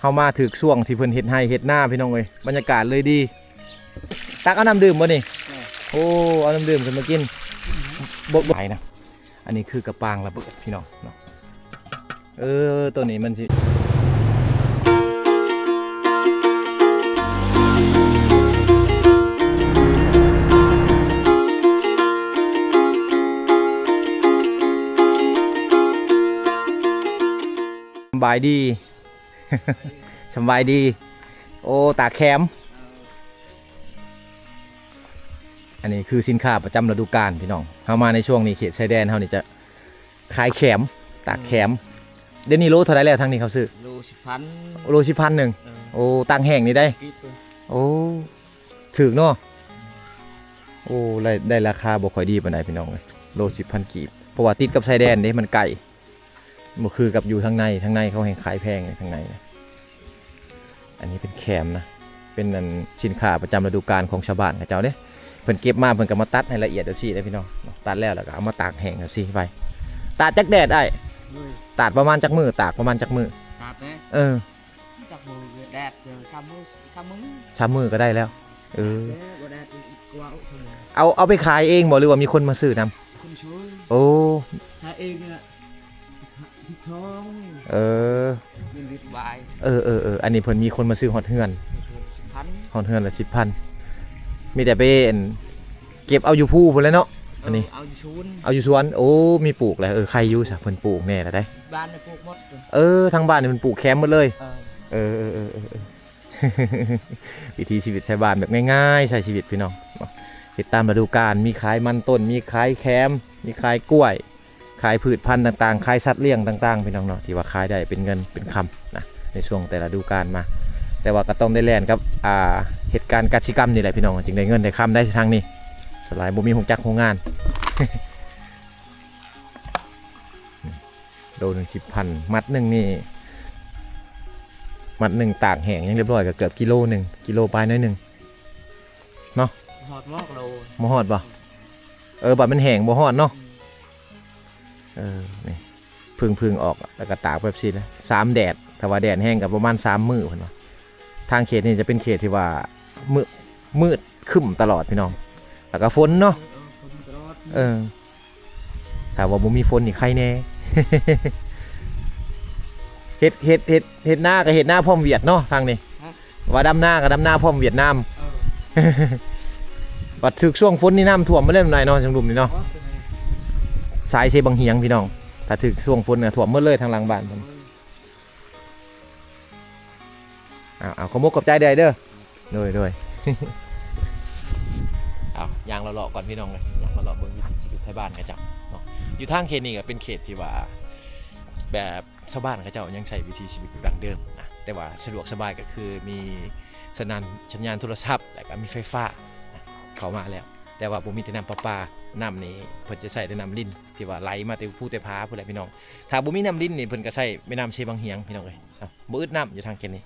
ເຮົາມາຖືກຊ່ວງທີ່ເພິ່ນເຮັດໄຮ່ເຮັດນາ ພີ່ນ້ອງເອີຍ ບັນຍາກາດເລີຍດີ. ຕັກເອົານ້ຳດື່ມບໍ່ນີ້? ໂອ້ ເອົານ້ຳດື່ມຂຶ້ນມາກິນ. ບໍ່ ບໍ່ ໄປນະ. ອັນນີ້ຄືກະປາງລະເບີດ ພີ່ນ້ອງເນາະ. ເອີ ໂຕນີ້ມັນຊິ ສະບາຍດີ ສະບາຍດີ. ໂອ້ ຕາກແຄມ. ອັນນີ້ຄືສິນຄ້າປະຈຳລະດູການ ພີ່ນ້ອງ. ເຮົາມາໃນຊ່ວງນີ້ ເຂດຊາຍແດນເຮົານີ້ຈະຂາຍແຄມ ຕາກແຄມ. ດຽວນີ້ໂລເທົ່າໃດແລ້ວ ທາງນີ້ເຂົາຊື້? ໂລສິບພັນ. ໂລສິບພັນໜຶ່ງ. ເອີ ໂອ້ ຕາກແຫ້ງນີ້ໄດ໋. ໂອ້ ຖືກເນາະ. ໂອ້ ໄດ້ ໄດ້ລາຄາບໍ່ຄ່ອຍດີປານໃດ ພີ່ນ້ອງເອີຍ ໂລສິບພັນກີບ ເພາະວ່າຕິດກັບຊາຍແດນເດ້ ມັນໄກ. ບໍ່ຄືກັບຢູ່ທາງໃນ ທາງໃນເຂົາແຮ່ງຂາຍແພງ ທາງໃນນະ. ອັນນີ້ເປັນແຄມນະ ເປັນອັນສິນຄ້າປະຈຳລະດູການຂອງຊາວບ້ານເຂົາເຈົ້າເດ້. ເພິ່ນເກັບມາ ເພິ່ນກໍມາຕັດໃຫ້ລະອຽດແບບຊີ້ເດ້ ພີ່ນ້ອງ. ຕັດແລ້ວ ແລ້ວກໍເອົາມາຕາກແຫ້ງແບບຊີ້ໄວ້. ຕາກຈັກແດດອ້າຍ? ໂດຍ ຕາກປະມານຈັກມື້? ຕາກປະມານຈັກມື້? ຕາກເດ້? ເອີ ຈັກມື້ແດດ ສາມມື້ ສາມມື້ ສາມມື້ກໍໄດ້ແລ້ວ. ເອີ ແດດບໍ່ແດດກວ່າ ເອົາ ເອົາໄປຂາຍເອງບໍ່ ຫຼືວ່າມີຄົນມາຊື້ນຳ? ຄົນຊື້. ໂອ້ ຂາຍເອງນີ້ລະ ສິບສອງ. ເອີ ເງິນລິດບາຍ. ເອີໆໆ ອັນນີ້ເພິ່ນມີຄົນມາຊື້ຮອດເຮືອນ. ຮອດເຮືອນລະສິບພັນ. ມີແຕ່ໄປ ອັນ ເກັບເອົາຢູ່ພູພຸ້ນແຫຼະເນາະ. ເອີ ອັນນີ້ເອົາຢູ່ສວນ ເອົາຢູ່ສວນ. ໂອ້ ມີປູກແຫຼະ. ເອີ ໄຄຢູ່ຊະ ເພິ່ນປູກແນ່ລະໄດ໋. ບ້ານນີ້ປູກໝົດ. ເອີ ທາງບ້ານນີ້ເພິ່ນປູກແຄມໝົດເລີຍ. ເອີ ເອີໆໆໆ ວິຖີຊີວິດຊາວບ້ານແບບງ່າຍໆ ໃຊ້ຊີວິດ ພີ່ນ້ອງເນາະ. ເຮັດຕາມລະດູການ ມີຂາຍມັນຕົ້ນ ມີຂາຍແຄມ ມີຂາຍກ້ວຍ ຂາຍພືດພັນຕ່າງໆ ຂາຍສັດລ້ຽງຕ່າງໆ ພີ່ນ້ອງເນາະ ທີ່ວ່າຂາຍໄດ້ເປັນເງິນເປັນຄຳນະ ໃນຊ່ວງແຕ່ລະດູການມາ. ແຕ່ວ່າກໍຕ້ອງໄດ້ແລ່ນກັບ ອ່າ ເຮັດການກະສິກຳນີ້ແຫຼະ ພີ່ນ້ອງ ຈຶ່ງໄດ້ເງິນໄດ້ຄຳໄດ້ທາງນີ້. ສ່ວນຫຼາຍບໍ່ມີໂຮງຈັກໂຮງງານ. ໂລໜຶ່ງສິບພັນ ມັດໜຶ່ງນີ້ ມັດໜຶ່ງຕາກແຫ້ງຍັງລຽບຮ້ອຍກໍເກືອບກິໂລໜຶ່ງ ກິໂລປາຍໜ້ອຍໜຶ່ງເນາະ. ຮອດບໍ່ ໂລ ບໍ່ຮອດບໍ່? ເອີ ບັດມັນແຫ້ງບໍ່ຮອດເນາະ. ອືມ ເອີ ນີ້ ເພິ່ງໆອອກ ແລ້ວກໍຕາກແບບຊີ້ແຫຼະ ສາມແດດ. ຖ້າວ່າແດດແຮງກໍປະມານສາມມື້ເພິ່ນວ່າ. ທາງເຂດນີ້ຈະເປັນເຂດທີ່ວ່າມືດ ມືດຄຶ້ມຕະຫຼອດ ພີ່ນ້ອງ ແລ້ວກໍຝົນເນາະ. ເອີ ເອີ ຝົນຕະຫຼອດ. ເອີ ຖ້າວ່າບໍ່ມີຝົນນີ້ໄຄແນ່. ເຮັດ ເຮັດ ເຮັດ ເຮັດນາກໍເຮັດນາພ້ອມຫວຽດເນາະ ທາງນີ້. ຮະ? ວ່າດຳນາກໍດຳນາພ້ອມຫວຽດນາມ. ເອີ ບັດຖືກຊ່ວງຝົນນີ້ນ້ຳຖ້ວມໝົດເລີຍ ນາຍເນາະ ທາງລຸ່ມນີ້ເນາະ. ໂອ້ ສາຍເຊບັງຫຽງ ພີ່ນ້ອງ ຖ້າຖືກຊ່ວງຝົນກໍຖ້ວມໝົດເລີຍທາງຫຼັງບ້ານເພິ່ນ. ເອີ ເອົາ ເອົາ ຂອບອົກຂອບໃຈເດີ້ ເດີ້. ໂດຍ ໂດຍ ເອົາ ຍ່າງເລາະໆກ່ອນ ພີ່ນ້ອງເອີຍ ຍ່າງເລາະໆເບິ່ງວິຖີຊີວິດໄທບ້ານເຂົາເຈົ້າເນາະ. ຢູ່ທາງເຂດນີ້ກໍເປັນເຂດທີ່ວ່າ ແບບຊາວບ້ານເຂົາເຈົ້າຍັງໃຊ້ວິຖີຊີວິດແບບດັ້ງເດີມນະ ແຕ່ວ່າສະດວກສະບາຍກໍຄືມີສັນຍານ ສັນຍານໂທລະສັບ ແລ້ວກໍມີໄຟຟ້ານະ ເຂົ້າມາແລ້ວ. ແຕ່ວ່າບໍ່ມີແຕ່ນ້ຳປະປາ ນ້ຳນີ້ເພິ່ນຈະໃຊ້ແຕ່ນ້ຳລິນ ທີ່ວ່າໄຫຼມາແຕ່ພູແຕ່ຜາພຸ້ນແຫຼະ ພີ່ນ້ອງ. ຖ້າບໍ່ມີນ້ຳລິນນີ້ ເພິ່ນກໍໃຊ້ແມ່ນ້ຳເຊບັງຫຽງ ພີ່ນ້ອງເອີຍເນາະ. ບໍ່ອຶດນ້ຳຢູ່ທາງເຂດນີ້.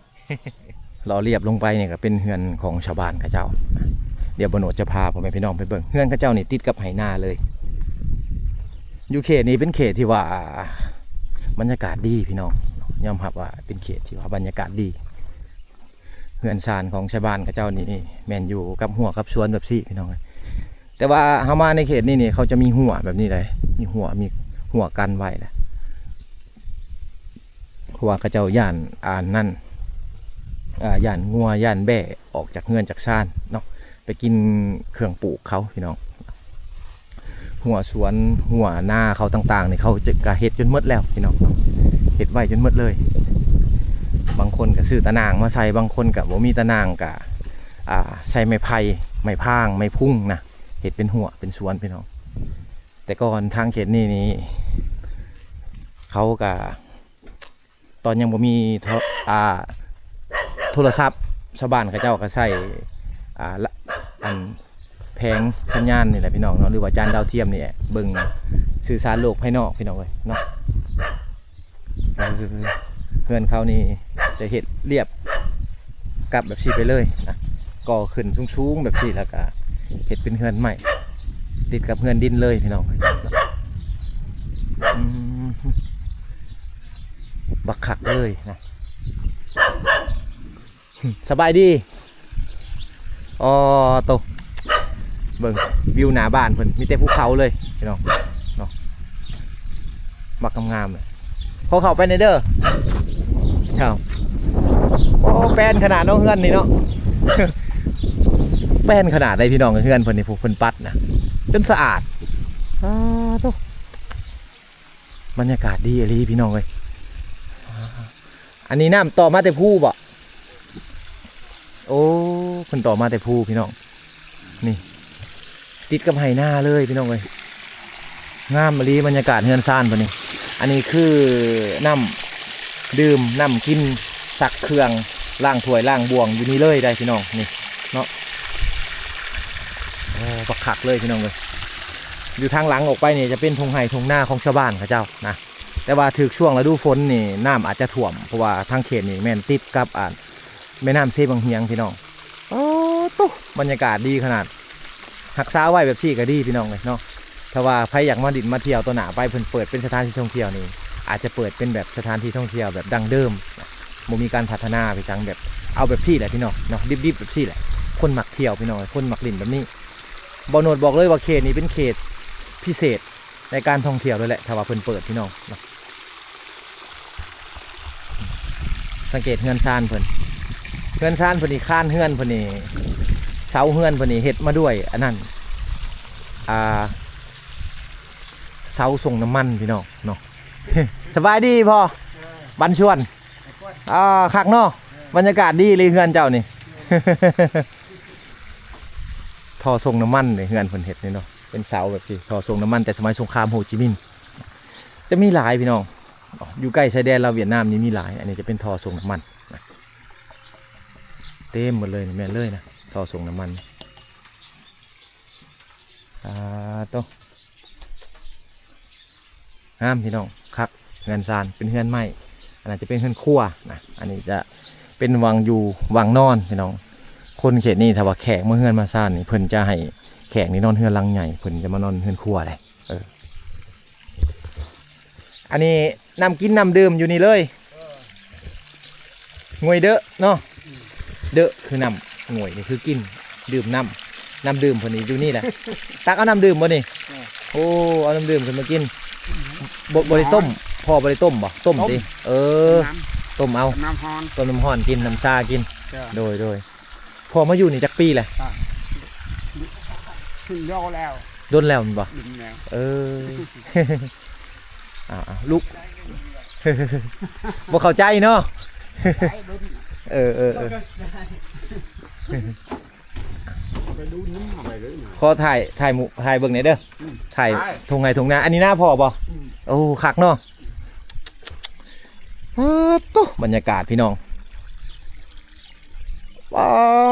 ເລາະລຽບລົງໄປນີ້ກໍເປັນເຮືອນຂອງຊາວບ້ານເຂົາເຈົ້າ. ດຽວບ່າວໂນດຈະພາພໍ່ແມ່ພີ່ນ້ອງໄປເບິ່ງ ເຮືອນເຂົາເຈົ້ານີ້ຕິດກັບໄຮ່ນາເລີຍ. ຢູ່ເຂດນີ້ເປັນເຂດທີ່ວ່າບັນຍາກາດດີ ພີ່ນ້ອງ ຍອມຮັບວ່າເປັນເຂດທີ່ວ່າບັນຍາກາດດີ. ເຮືອນຊານຂອງຊາວບ້ານເຂົາເຈົ້ານີ້ແມ່ນຢູ່ກັບຮົ້ວກັບສວນແບບຊີ້ ພີ່ນ້ອງເອີຍ. ແຕ່ວ່າເຮົາມາໃນເຂດນີ້ນີ້ ເຂົາຈະມີຮົ້ວແບບນີ້ເດ້ ມີຮົ້ວ ມີຮົ້ວກັນໄວ້ແຫຼະ ເພາະວ່າເຂົາເຈົ້າຢ້ານ ອ່າ ນັ້ນ ອ່າ ຢ້ານງົວ ຢ້ານແບ້ອອກຈາກເຮືອນຈາກຊານເນາະ ໄປກິນເຄື່ອງປູກເຂົາ ພີ່ນ້ອງ. ຮົ້ວສວນ ຮົ້ວນາເຂົາຕ່າງໆນີ້ ເຂົາຈະກະເຮັດຈົນໝົດແລ້ວ ພີ່ນ້ອງເນາະ ເຮັດໄວ້ຈົນໝົດເລີຍ. ບາງຄົນກະຊື້ຕາໜ່າງມາໃສ່ ບາງຄົນກະບໍ່ມີຕາໜ່າງ ກະ ອ່າ ໃສ່ໄມ້ໄຜ່ ໄມ້ພາງ ໄມ້ພຸງນະ ເຮັດເປັນຮົ້ວເປັນສວນ ພີ່ນ້ອງ. ແຕ່ກ່ອນທາງເຂດນີ້ນີ້ ເຂົາກະ ຕອນຍັງບໍ່ມີໂທ ອ່າ ໂທລະສັບ ຊາວບ້ານເຂົາເຈົ້າກໍໃຊ້ ອ່າ ລະ ອັນ ແຜງສັນຍານນີ້ແຫຼະ ພີ່ນ້ອງເນາະ ຫຼືວ່າຈານດາວທຽມນີ້ແຫຼະ ເບິ່ງສື່ສານໂລກພາຍນອກ ພີ່ນ້ອງເອີຍເນາະ. ເຮືອນເຂົານີ້ຈະເຮັດລຽບກັບແບບຊີ້ໄປເລີຍນະ ກໍ່ຂຶ້ນສູງໆແບບຊີ້ ແລ້ວກະເຮັດເປັນເຮືອນໄມ້ ຕິດກັບເຮືອນດິນເລີຍ ພີ່ນ້ອງເອີຍ. ອືມ ບັກຄັກເລີຍນະ. ສະບາຍດີ. ອໍ ໂຕ ເບິ່ງວິວໜ້າບ້ານເພິ່ນ ມີແຕ່ພູເຂົາເລີຍພີ່ນ້ອງເນາະ ບັກງາມໆເລີຍ. ຂໍເຂົ້າໄປແດ່ເດີ. ເຈົ້າ ໂອ້ ແປນຂະໜາດເນາະ ເຮືອນນີ້ເນາະ ແປນຂະໜາດໃດພີ່ນ້ອງ. ເຮືອນເພິ່ນນີ້ ຜູ້ເພິ່ນປັດນະ ຈົນສະອາດ. ອ້າ ໂຕ ບັນຍາກາດດີອີ່ຫຼີພີ່ນ້ອງເອີຍ. ອັນນີ້ນ້ຳຕໍ່ມາແຕ່ພູບໍ? ໂອ້ ເພິ່ນຕໍ່ມາແຕ່ພູພີ່ນ້ອງ. ນີ້ ຕິດກັບໄຮ່ນາເລີຍພີ່ນ້ອງເອີຍ. ງາມອີ່ຫຼີບັນຍາກາດເຮືອນຊານເພິ່ນນີ້. ອັນນີ້ຄືນ້ຳດື່ມ ນ້ຳກິນ ຊັກເຄື່ອງ ລ້າງຖ້ວຍລ້າງບ່ວງຢູ່ນີ້ເລີຍໄດ໋ພີ່ນ້ອງ ນີ້ເນາະ. ໂອ້ ບັກຄັກເລີຍພີ່ນ້ອງເອີຍ. ຢູ່ທາງຫຼັງອອກໄປນີ້ຈະເປັນທົ່ງໄຮ່ທົ່ງນາຂອງຊາວບ້ານເຂົາເຈົ້ານະ. ແຕ່ວ່າຖືກຊ່ວງລະດູຝົນນີ້ ນ້ຳອາດຈະຖ້ວມ ເພາະວ່າທາງເຂດນີ້ແມ່ນຕິດກັບ ອ່າ ແມ່ນ້ຳເຊບັງຫຽງພີ່ນ້ອງ. ໂອ້ ໂຕ ບັນຍາກາດດີຂະໜາດ. ຮັກສາໄວ້ແບບຊີ້ກໍດີພີ່ນ້ອງເອີຍເນາະ. ຖ້າວ່າໃຜຢາກມາຫຼິ້ນມາທ່ຽວ ຕໍ່ໜ້າໄປເພິ່ນເປີດເປັນສະຖານທີ່ທ່ອງທ່ຽວນີ້ ອາດຈະເປີດເປັນແບບສະຖານທີ່ທ່ອງທ່ຽວແບບດັ້ງເດີມ ບໍ່ມີການພັດທະນາໄປຫຍັງ ແບບເອົາແບບຊີ້ແຫຼະພີ່ນ້ອງເນາະ ດິບໆແບບຊີ້ແຫຼະ. ຄົນມັກທ່ຽວພີ່ນ້ອງ ຄົນມັກຫຼິ້ນແບບນີ້. ບ່າວໂນດບອກເລີຍວ່າເຂດນີ້ເປັນເຂດພິເສດ ໃນການທ່ອງທ່ຽວເລີຍແຫຼະ ຖ້າວ່າເພິ່ນເປີດພີ່ນ້ອງເນາະ. ສັງເກດເຮືອນຊານເພິ່ນ ເຮືອນຊານເພິ່ນນີ້ ຄານເຮືອນເພິ່ນນີ້ ເສົາເຮືອນເພິ່ນນີ້ເຮັດມາດ້ວຍອັນນັ້ນ ອ່າ ເສົາສົ່ງນ້ຳມັນພີ່ນ້ອງເນາະ. ສະບາຍດີພໍ່ ບັນຊວນ. ອ່າ ຄັກເນາະ ບັນຍາກາດດີເລີຍເຮືອນເຈົ້ານີ້. ທໍ່ສົ່ງນ້ຳມັນເດ້ ເຮືອນເພິ່ນເຮັດນີ້ເນາະ ເປັນເສົາແບບຊີ້ ທໍ່ສົ່ງນ້ຳມັນແຕ່ສະໄໝສົງຄາມໂຮຈິມິນ ຈະມີຫຼາຍພີ່ນ້ອງ. ຢູ່ໃກ້ຊາຍແດນລາວຫວຽດນາມນີ້ມີຫຼາຍ. ອັນນີ້ຈະເປັນທໍ່ສົ່ງນ້ຳມັນ ເຕັມໝົດເລີຍ ແມ່ນເລີຍນະ ທໍ່ສົ່ງນ້ຳມັນ. ອ່າ ໂຕ ງາມພີ່ນ້ອງ ຄັກ ເຮືອນຊານ ເປັນເຮືອນໄມ້. ອັນນັ້ນຈະເປັນເຮືອນຄົວນະ ອັນນີ້ຈະເປັນວັງຢູ່ວັງນອນພີ່ນ້ອງ. ຄົນເຂດນີ້ ຖ້າວ່າແຂກມາເຮືອນມາຊານນີ້ ເພິ່ນຈະໃຫ້ແຂກນີ້ນອນເຮືອນຫຼັງໃຫຍ່ ເພິ່ນຈະມານອນເຮືອນຄົວເດ້. ເອີ ອັນນີ້ນ້ຳກິນນ້ຳດື່ມຢູ່ນີ້ເລີຍ. ງວຍເດີເນາະ ເດີຄືນ້ຳ ງວຍນີ້ຄືກິນ ດື່ມນ້ຳ ນ້ຳດື່ມເພິ່ນນີ້ຢູ່ນີ້ແຫຼະ. ຕັກເອົານ້ຳດື່ມບໍ່ນີ້? ເອີ ໂອ້ ເອົານ້ຳດື່ມຂຶ້ນມາກິນ. ບໍ່ ບໍ່ໄດ້ຕົ້ມ ພໍ່ບໍ່ໄດ້ຕົ້ມບໍ່? ຕົ້ມຕິ. ເອີ ຕົ້ມເອົາ ຕົ້ມນ້ຳຮ້ອນ ຕົ້ມນ້ຳຮ້ອນກິນ ນ້ຳຊາກິນ. ໂດຍ ໂດຍ. ພໍ່ມາຢູ່ນີ້ຈັກປີແຫຼະ? ອ່າ ດົນແລ້ວ ດົນແລ້ວແມ່ນບໍ່? ດົນແລ້ວ ເອີ ອ່າໆ ລູກ ບໍ່ເຂົ້າໃຈເນາະ. ເອີໆໆ ຂໍຖ່າຍ ຖ່າຍໝູ່ ຖ່າຍເບິ່ງແດ່ເດີ. ອືມ ຖ່າຍທົ່ງໄຮ່ທົ່ງນາ. ອັນນີ້ນາພໍ່ບໍ່? ອືມ ໂອ້ ຄັກເນາະ. ປາດໂທ້ ບັນຍາກາດພີ່ນ້ອງ ປາ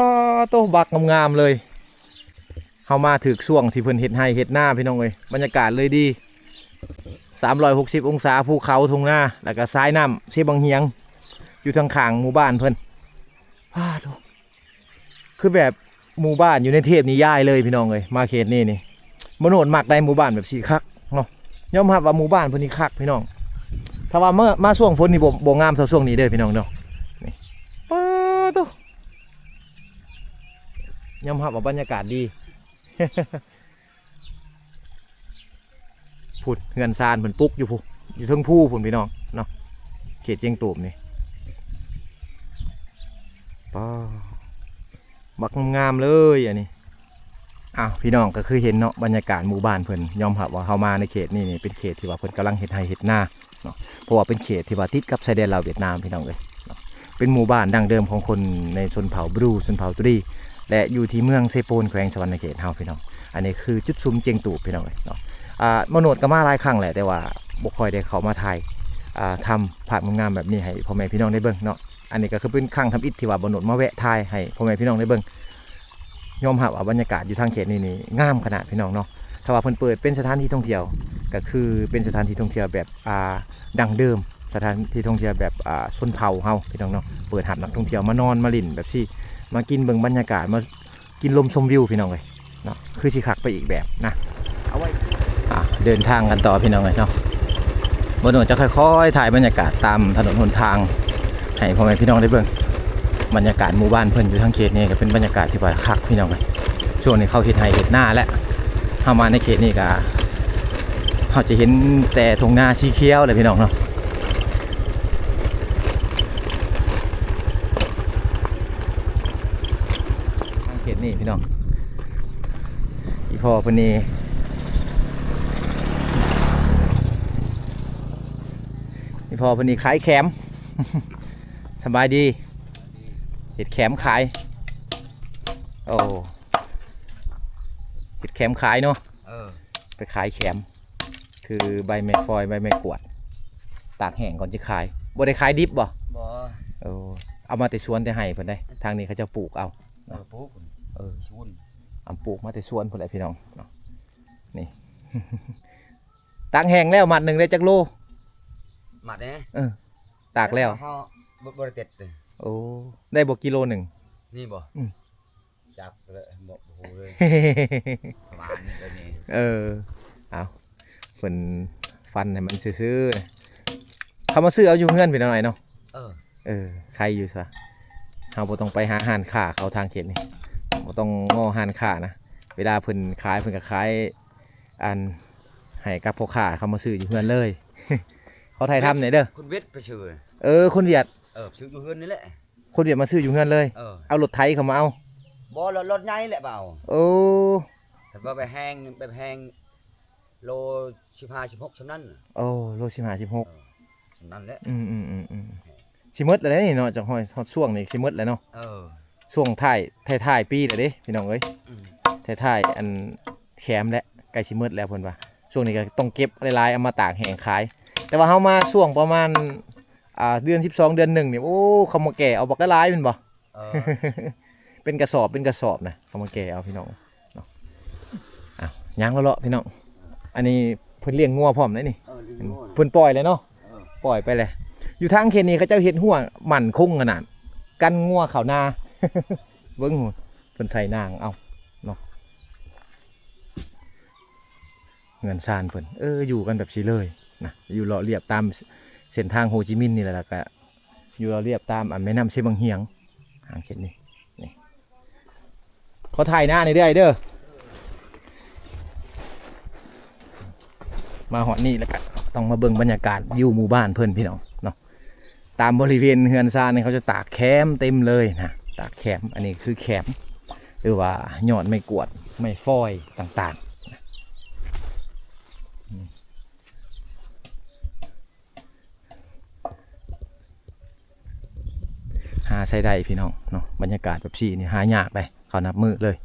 ດໂທ້ ບັກງາມໆເລີຍ. ເຮົາມາຖືກຊ່ວງທີ່ເພິ່ນເຮັດໄຮ່ເຮັດນາພີ່ນ້ອງເອີຍ ບັນຍາກາດເລີຍດີ ສາມຮ້ອຍຫົກສິບອົງສາ ພູເຂົາ ທົ່ງນາ ແລ້ວກໍສາຍນ້ຳເຊບັງຫຽງ ຢູ່ທາງຂ້າງໝູ່ບ້ານເພິ່ນ. ປາດໂທ້ ຄືແບບໝູ່ບ້ານຢູ່ໃນເທບນິຍາຍເລີຍພີ່ນ້ອງເອີຍ. ມາເຂດນີ້ນີ້ ບໍ່ໂນດມັກໄດ໋ ໝູ່ບ້ານແບບຊີ້ຄັກເນາະ. ຍອມຮັບວ່າໝູ່ບ້ານເພິ່ນນີ້ຄັກພີ່ນ້ອງ. ຖ້າວ່າມາ ມາຊ່ວງຝົນນີ້ ບໍ່ ບໍ່ງາມເທົ່າຊ່ວງນີ້ເດີພີ່ນ້ອງເນາະ. ນີ້ ປາດໂທ້ ຍອມຮັບວ່າບັນຍາກາດດີ. ພຸ້ນ ເຮືອນຊານເພິ່ນປຸກຢູ່ພຸ້ນ ຢູ່ເທິງພູພຸ້ນພີ່ນ້ອງເນາະ ເຂດຈຽງຕູບນີ້. ປາ ບັກງາມໆເລີຍອັນນີ້. ອ້າວ ພີ່ນ້ອງກໍຄືເຫັນເນາະ ບັນຍາກາດໝູ່ບ້ານເພິ່ນ. ຍອມຮັບວ່າເຮົາມາໃນເຂດນີ້ນີ້ ເປັນເຂດທີ່ວ່າເພິ່ນກຳລັງເຮັດໄຮ່ເຮັດນາ ເນາະ ເພາະວ່າເປັນເຂດທີ່ວ່າຕິດກັບຊາຍແດນລາວຫວຽດນາມ ພີ່ນ້ອງເອີຍເນາະ. ເປັນໝູ່ບ້ານດັ້ງເດີມຂອງຄົນໃນຊົນເຜົ່າບຣູ ຊົນເຜົ່າຕຸລີ ແລະ ຢູ່ທີ່ເມືອງເຊໂປນ ແຂວງສະຫວັນນະເຂດເຮົາ ພີ່ນ້ອງ. ອັນນີ້ຄືຈຸດຊຸມຈຽງຕູບ ພີ່ນ້ອງເອີຍເນາະ. ອ່າ ມະໂນດກໍມາຫຼາຍຄັ້ງແຫຼະ ແຕ່ວ່າບໍ່ຄ່ອຍໄດ້ເຂົ້າມາຖ່າຍ ອ່າ ທຳພາບງາມໆແບບນີ້ໃຫ້ພໍ່ແມ່ພີ່ນ້ອງໄດ້ເບິ່ງເນາະ. ອັນນີ້ກໍຄືເປັນຄັ້ງທຳອິດທີ່ວ່າມະໂນດມາແວະຖ່າຍໃຫ້ພໍ່ແມ່ພີ່ນ້ອງໄດ້ເບິ່ງ. ຍອມຮັບວ່າບັນຍາກາດຢູ່ທາງເຂດນີ້ນີ້ງາມຂະໜາດ ພີ່ນ້ອງເນາະ. ຖ້າວ່າເພິ່ນເປີດເປັນສະຖານທີ່ທ່ອງທ່ຽວ ກໍຄືເປັນສະຖານທີ່ທ່ອງທ່ຽວແບບ ອ່າ ດັ້ງເດີມ ສະຖານທີ່ທ່ອງທ່ຽວແບບ ອ່າ ຊົນເຜົ່າເຮົາ ພີ່ນ້ອງເນາະ. ເປີດຮັບນັກທ່ອງທ່ຽວມານອນມາຫຼິ້ນແບບຊີ້ ມາກິນເບິ່ງບັນຍາກາດ ມາກິນລົມຊົມວິວ ພີ່ນ້ອງເອີຍເນາະ ຄືຊິຄັກໄປອີກແບບນະ. ເອົາໄວ້ ອ່າ ເດີນທາງກັນຕໍ່ ພີ່ນ້ອງເອີຍເນາະ. ບໍ່ໂນດຈະຄ່ອຍໆຖ່າຍບັນຍາກາດຕາມຖະໜົນຫົນທາງໃຫ້ພໍ່ແມ່ພີ່ນ້ອງໄດ້ເບິ່ງ. ບັນຍາກາດໝູ່ບ້ານເພິ່ນຢູ່ທາງເຂດນີ້ກໍເປັນບັນຍາກາດທີ່ວ່າຄັກພີ່ນ້ອງເອີຍ. ຊ່ວງນີ້ເຂົາເຮັດໄຮ່ເຮັດນາແລ້ວ ເຮົາມາໃນເຂດນີ້ກໍ ເຮົາຈະເຫັນແຕ່ທົ່ງນາສີຂຽວແຫຼະພີ່ນ້ອງເນາະ. ທາງເຂດນີ້ພີ່ນ້ອງ ອີ່ພໍ່ເພິ່ນນີ້ ອີ່ພໍ່ເພິ່ນນີ້ຂາຍແຂມ. ສະບາຍດີ. ເຮັດແຂມຂາຍ. ໂອ້ ເຮັດແຂມຂາຍເນາະ. ເອີ ໄປຂາຍແຂມ ຄືໃບໄມ້ຟອຍ ໃບໄມ້ກວດ ຕາກແຫ້ງກ່ອນຈະຂາຍ. ບໍ່ໄດ້ຂາຍດິບບໍ່? ບໍ່. ເອີ ເອົາມາແຕ່ສວນແຕ່ໄຮ່ເພິ່ນເດ້. ທາງນີ້ເຂົາເຈົ້າປູກເອົາ. ເອີ ປູກ. ເອີ ສວນ ອຳ ປູກມາແຕ່ສວນພຸ້ນແຫຼະພີ່ນ້ອງເນາະ. ນີ້ ຕາກແຫ້ງແລ້ວ ມັດໜຶ່ງໄດ້ຈັກໂລ? ມັດແດ່. ເອີ ຕາກແລ້ວ ເຮົາບໍ່ ບໍ່ໄດ້ເຕັດເດ້. ໂອ້ ໄດ້ບໍ່ກິໂລໜຶ່ງ? ນີ້ບໍ່? ອືມ ຈັກແລ້ວ ບໍ່ ບໍ່ຮູ້ເລີຍ. ປະມານນີ້ກໍມີ. ເອີ ເອົາ ເພິ່ນຟັນໃຫ້ມັນຊື່ໆນະ. ເຂົາມາຊື້ເອົາຢູ່ເຮືອນພີ່ນ້ອງເນາະ. ເອີ ເອີ ໄຄຢູ່ຊະ ເຮົາບໍ່ຕ້ອງໄປຫາຮ້ານຄ້າເຂົາທາງເຂດນີ້ ບໍ່ຕ້ອງງໍຮ້ານຄ້ານະ. ເວລາເພິ່ນຂາຍ ເພິ່ນກໍຂາຍ ອັນ ໃຫ້ກັບພໍ່ຄ້າເຂົາມາຊື້ຢູ່ເຮືອນເລີຍ. ຂໍຖ່າຍທຳແດ່ເດີ. ຄົນຫວຽດໄປຊື້. ເອີ ຄົນຫວຽດ. ເອີ ຊື້ຢູ່ເຮືອນນີ້ແຫຼະ. ຄົນຫວຽດມາຊື້ຢູ່ເຮືອນເລີຍ. ເອີ ເອົາລົດໄຖເຂົາມາເອົາ. ບໍ່ ລົດ ລົດໃຫຍ່ແຫຼະມາເອົາ. ໂອ້ ຖ້າວ່າແບບແຮງ ແບບແຮງ ໂລສິບຫ້າ ສິບຫົກ ຊ່ຳນັ້ນ. ໂອ້ ໂລສິບຫ້າ ສິບຫົກ. ເອີ ຊ່ຳນັ້ນແຫຼະ. ອືມໆໆໆ ຊິໝົດແລ້ວເດ້ນີ້ເນາະ. ຈັກຮອດ ຮອດຊ່ວງນີ້ຊິໝົດແລ້ວເນາະ. ເອີ ຊ່ວງທ້າຍ ທ້າຍໆປີແລ້ວເດ້ພີ່ນ້ອງເອີຍ. ອືມ ທ້າຍໆ ອັນ ແຄມແຫຼະ ໃກ້ຊິໝົດແລ້ວເພິ່ນວ່າ. ຊ່ວງນີ້ກໍຕ້ອງເກັບຫຼາຍໆ ເອົາມາຕາກແຫ້ງຂາຍ. ແຕ່ວ່າເຮົາມາຊ່ວງປະມານ ອ່າ ເດືອນສິບສອງ ເດືອນໜຶ່ງນີ້ ໂອ້ ເຂົາມາແກ່ເອົາບັກຫຼາຍໆ ແມ່ນບໍ່? ເອີ ເປັນກະສອບ ເປັນກະສອບນະ ເຂົາມາແກ່ເອົາພີ່ນ້ອງເນາະ. ອ້າວ ຍ່າງເລາະໆ ພີ່ນ້ອງ. ອັນນີ້ເພິ່ນລ້ຽງງົວພ້ອມເດ້ນີ້. ເອີ ລ້ຽງງົວ ເພິ່ນປ່ອຍແລ້ວເນາະ. ເອີ ປ່ອຍໄປແລ້ວ. ຢູ່ທາງເຂດນີ້ເຂົາເຈົ້າເຮັດຮົ້ວໝັ້ນຄົງຂະໜາດ ກັນງົວເຂົ້ານາ. ເບິ່ງ ເພິ່ນໃສ່ໜ່າງເອົາເນາະ. ເຮືອນຊານເພິ່ນ ເອີ ຢູ່ກັນແບບຊີ້ເລີຍນະ ຢູ່ເລາະລຽບຕາມເສັ້ນທາງໂຮຈິມິນນີ້ແຫຼະ ແລ້ວກະຢູ່ເລາະລຽບຕາມ ອັນ ແມ່ນ້ຳເຊບັງຮຽງ ທາງເຂດນີ້. ນີ້ ຂໍຖ່າຍໜ້າໜ້ອຍເດີ້ ອ້າຍເດີ້. ມາຮອດນີ້ແລ້ວກະຕ້ອງມາເບິ່ງບັນຍາກາດຢູ່ໝູ່ບ້ານເພິ່ນພີ່ນ້ອງເນາະ. ຕາມບໍລິເວນເຮືອນຊານນີ້ ເຂົາຈະຕາກແຄມເຕັມເລີຍນະ ຕາກແຄມ. ອັນນີ້ຄືແຄມ ຫຼືວ່າຍອດໄມ້ກວດ ໄມ້ຟອຍຕ່າງໆນະ. ຫາໃຊ້ໄດ້ພີ່ນ້ອງເນາະ ບັນຍາກາດແບບຊີ້ນີ້ຫາຍາກເດ້ ເຂົານັບມື້ເລີຍ.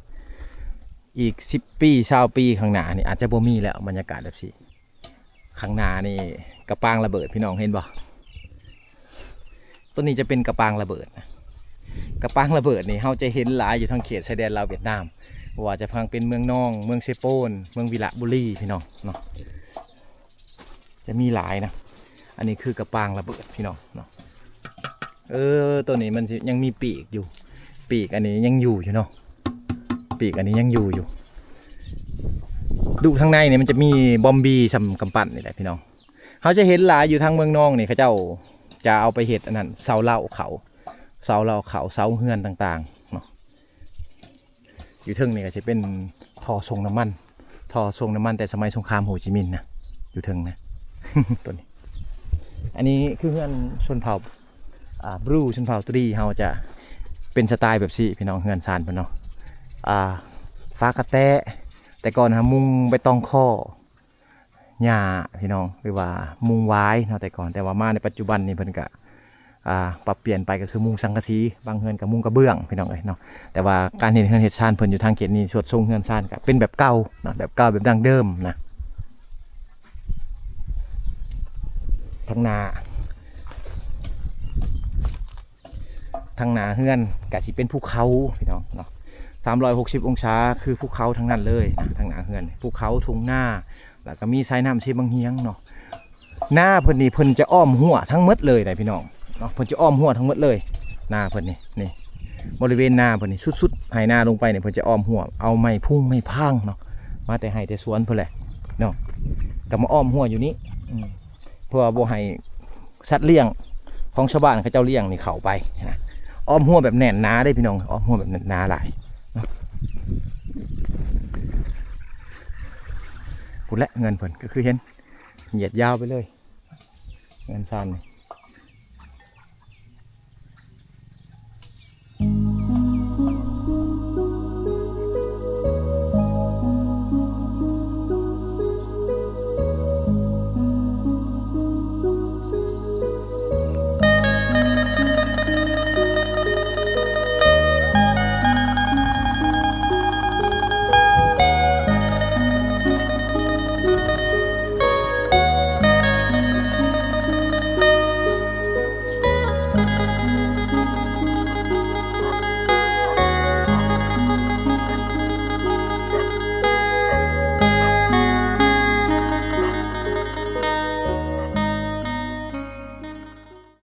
ອີກສິບປີ ຊາວປີຂ້າງໜ້ານີ້ ອາດຈະບໍ່ມີແລ້ວບັນຍາກາດແບບຊີ້. ຂ້າງໜ້ານີ້ກະປາງລະເບີດ ພີ່ນ້ອງເຫັນບໍ່? ໂຕນີ້ຈະເປັນກະປາງລະເບີດ. ກະປາງລະເບີດນີ້ ເຮົາຈະເຫັນຫຼາຍຢູ່ທາງເຂດຊາຍແດນລາວຫວຽດນາມ ບໍ່ວ່າຈະທາງເປັນເມືອງນອງ, ເມືອງເຊໂປນ, ເມືອງວິລະບູລີ ພີ່ນ້ອງເນາະ. ຈະມີຫຼາຍນະ. ອັນນີ້ຄືກະປາງລະເບີດ ພີ່ນ້ອງເນາະ. ເອີ ໂຕນີ້ມັນຊິຍັງມີປີກຢູ່ ປີກອັນນີ້ຍັງຢູ່ຢູ່ເນາະ ປີກອັນນີ້ຍັງຢູ່ຢູ່. ດູທາງໃນນີ້ມັນຈະມີບອມບີສ່ຳກຳປັ້ນນີ້ແຫຼະ ພີ່ນ້ອງ. ເຮົາຈະເຫັນຫຼາຍຢູ່ທາງເມືອງນອງນີ້ ເຂົາເຈົ້າຈະເອົາໄປເຮັດອັນນັ້ນ ເສົາເລົ້າເຂົ້າ ເສົາເລົ້າເຂົ້າ ເສົາເຮືອນຕ່າງໆເນາະ. ຢູ່ເທິງນີ້ກໍຊິເປັນທໍ່ສົ່ງນ້ຳມັນ ທໍ່ສົ່ງນ້ຳມັນແຕ່ສະໄໝສົງຄາມໂຮຈິມິນນະ ຢູ່ເທິງນະ ໂຕນີ້. ອັນນີ້ຄືເຮືອນຊົນເຜົ່າ ອ່າ ບຣູ ຊົນເຜົ່າຕຣີ ເຮົາຈະເປັນສະໄຕແບບຊີ້ ພີ່ນ້ອງ ເຮືອນຊານເພິ່ນເນາະ. ອ່າ ຝາກະແຕະ ແຕ່ກ່ອນຫາມຸງໃບຕອງຄໍ ຫຍ້າ ພີ່ນ້ອງ ຫຼືວ່າມຸງຫວາຍເນາະ ແຕ່ກ່ອນ. ແຕ່ວ່າມາໃນປັດຈຸບັນນີ້ເພິ່ນກະ ອ່າ ປັບປ່ຽນໄປກໍຄືມຸງສັງກະສີ ບາງເຮືອນກໍມຸງກະເບື້ອງ ພີ່ນ້ອງເອີຍເນາະ. ແຕ່ວ່າການເຮັດເຮືອນເຮັດຊານເພິ່ນຢູ່ທາງເຂດນີ້ ສວດຊົງເຮືອນຊານກໍເປັນແບບເກົ່າເນາະ ແບບເກົ່າ ແບບດັ້ງເດີມນະ. ທາງໜ້າ ທາງໜ້າເຮືອນກະຊິເປັນພູເຂົາ ພີ່ນ້ອງເນາະ ສາມຮ້ອຍຫົກສິບອົງສາ ຄືພູເຂົາທັງນັ້ນເລີຍນະ. ທາງໜ້າເຮືອນ ພູເຂົາ ທົ່ງນາ ແລ້ວກະມີສາຍນ້ຳເຊບັງຮຽງເນາະ. ນາເພິ່ນນີ້ເພິ່ນຈະອ້ອມຮົ້ວທັງໝົດເລີຍນະ ພີ່ນ້ອງເນາະ ເພິ່ນຈະອ້ອມຮົ້ວທັງໝົດເລີຍ ນາເພິ່ນນີ້. ນີ້ ບໍລິເວນນາເພິ່ນນີ້ ສຸດໆໄຮ່ນາລົງໄປນີ້ ເພິ່ນຈະອ້ອມຮົ້ວ ເອົາໄມ້ພຸງໄມ້ພາງເນາະ ມາແຕ່ໄຮ່ແຕ່ສວນເພິ່ນແຫຼະເນາະ ກໍມາອ້ອມຮົ້ວຢູ່ນີ້ ອືມ ເພື່ອບໍ່ໃຫ້ ສັດລ້ຽງຂອງຊາວບ້ານເຂົາເຈົ້າລ້ຽງນີ້ເຂົ້າໄປນະ. ອ້ອມຮົ້ວແບບແໜ້ນໜາເດ້ພີ່ນ້ອງ ອ້ອມຮົ້ວແບບແໜ້ນໜາຫຼາຍເນາະ. ພຸ້ນແຫຼະເຮືອນເພິ່ນ ກໍຄືເຫັນ ຫຽດຍາວໄປເລີຍ ເຮືອນຊານນີ້.